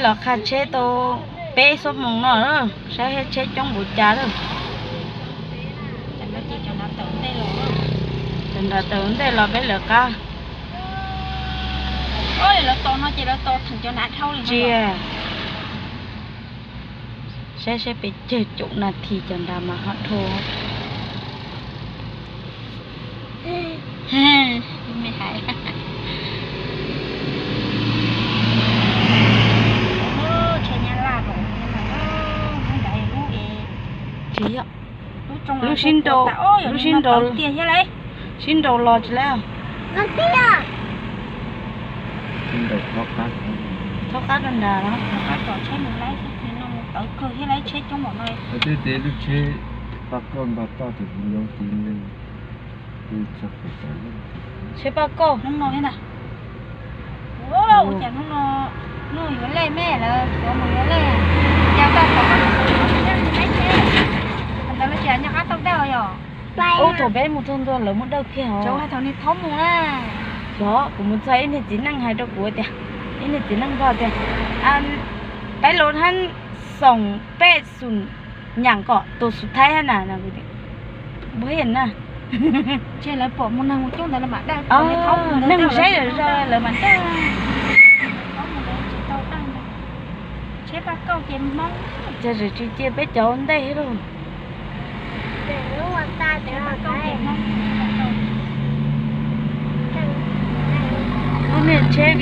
Los qha tsheb tau peb xuab moos no, saib tsheb coob npaum cas lawm. Cov nram tawm ntej los peb lawv qab. Tsis, saib saib peb cag caum nas this cov nrad mas ho dhau. Tsis yog, lub sib nraus, lub sib nraus, sib nraus los tsis laib. Thaub qab rau nrad no. Twb tias lub tsheb paj kauj nto toj ces kuv nyob tid. Tsheb paj kauj hnub no thiab ntag. Ua cas hnub no, hnub no yuav lej me lawv tuav mus yuav lej, cas tau thaum ntawd lawv tsis nco qab tau dawj yom. Ub, thaum peb mus txog ntua lawv muab dawj kiag os. Thaum niag thaub mus na. Xyov, kuv mus txog ib niag txiv neej hais rau kuv tias, ib niag txiv neej npog tias, peb lus hab xoom pej xum nyam kom tus xu thaib hab na. Npug na, neeg mus saib zom zaws lawv mam dawj. Tsheb paj kauj ces Hmoob, cas tsis cia peb cov ua ntej thiab lauj. Lub niag tsheb,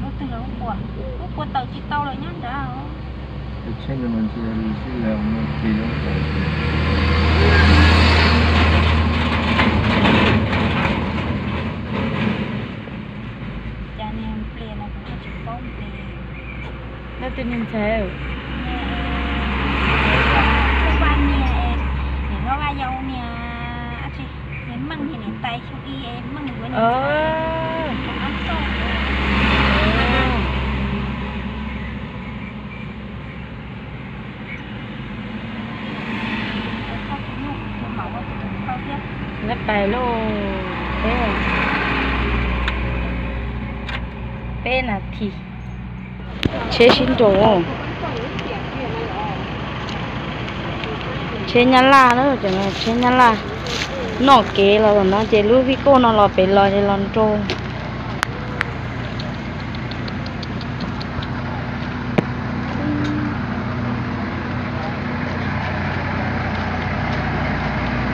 lub twg los lub pua, lub pua tawm tsis tau lawm nyob nrad. Cas niag plias no kuv tsis paub plias. Leej twg niag ntxhais? Niag, niag Vaj niag, niam hlob Vaj Yau niag, niag Meej niag niam tais xyoo ib, Meej yuav niam ntxhais. Lab pais lauj, peb, peb nas this. Tsheb sib nraus, tsheb Nyab Laj na, cov no tsheb Nyab Laj. Noj kev los no ces lub vij kauj no los pem los ces los nraus.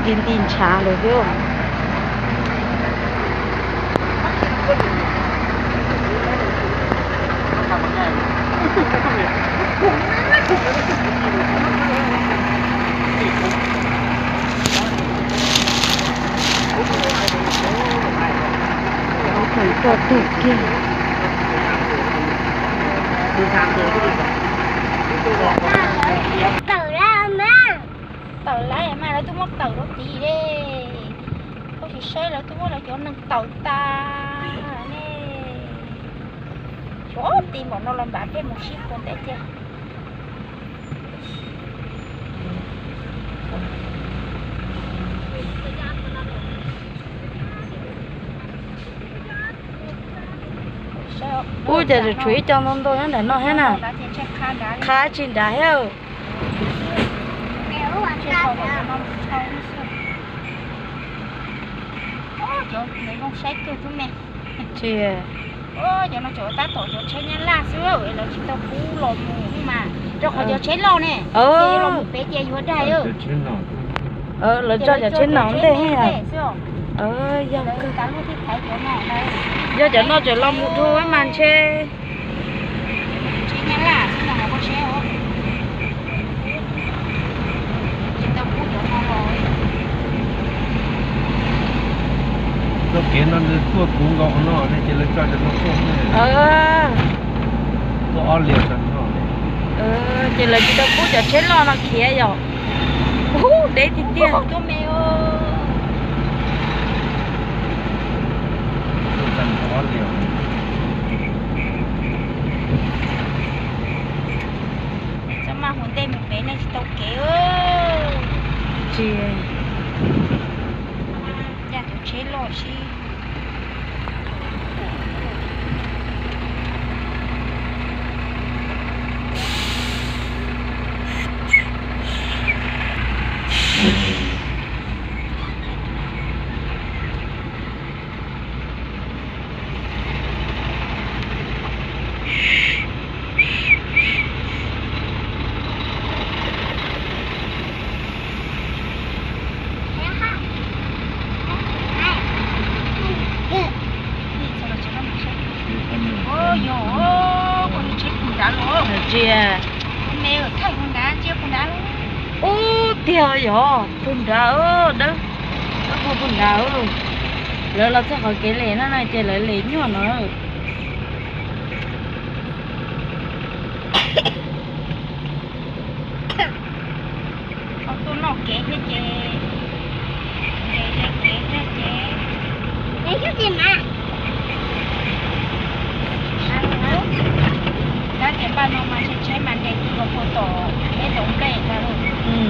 Nti nti ntshav lawm thiab. Tawm lawm mas, tawm lawm mas, lawv twb muab tawm rau tid li. Koj tsis saib lawv twb muab lawv cov neeg tawm tas ne. Xyov ti npaum no los npam pheej mus sib puag ntawd cia. Ub, cas tshuav ib co ntau ntau nyob nram no thiab na. Qha tsis nrad thiab. Tsis, cov no tseem tab tom cov tsheb Nyab Laj xwb, lawv tsis tau pub los mus mas, rau qhov cov tsheb loj ne, los mus pem ces yuav daig. Lawv tso cov tsheb no ntej xwb. Yog, yog cov no tseem los mus dhau mas ntshe. Txoj kev no nws tuaj puv nkaus qhov no ne, ces lawv tso cov no tuaj, tuaj ob liag no. Ces lawv tsis tau pub cov tsheb loj no khiav yom. Ub, deb tiag tiag. Txoj maj hauv ntej mus pem nej tsis tau kev. Tsis, ya tus tsheb loj sib. Ub tiag yog puag nrad, dawb, dawb paug puag nrad. Lawv los txog qhov kev lem no no ces lawv lem nyuaj no. Tuaj noj kev thiab ces, nce kev thiab ces, tab ces npaj no mas tsheb tsheb mas nres kiag los puag tom peb ntoo nplej ntag lauj.